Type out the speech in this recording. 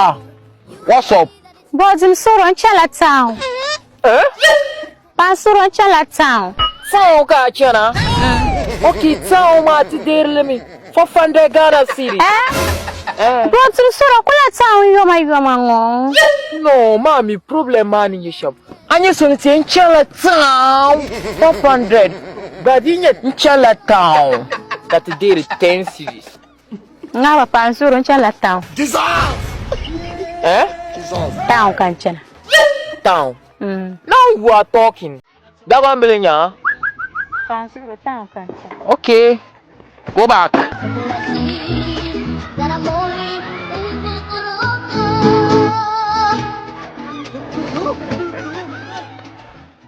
Ah, what's up? Bɔdim soro n chɛla town. Eh? Paɣa soro n chɛla town. Town ka a chana? Okay, town maa ti deeri li mi. 400 Ghana cedis. Eh? Eh. Bɔdim soro kula town yoma yoma ŋɔ. No, maa mi problem maa ni nyɛ shɛm. A nyɛ so ni ti n chɛla town 400. Gba di nyɛ n chɛla town ka ti deeri 10 cedis. Ŋa ba paɣa soro n chɛla town. Eh? Town ka n chɛna. Town. Now you are talking. Dagbambili nya. Paɣa soro town ka n chɛna. Okay. Go back.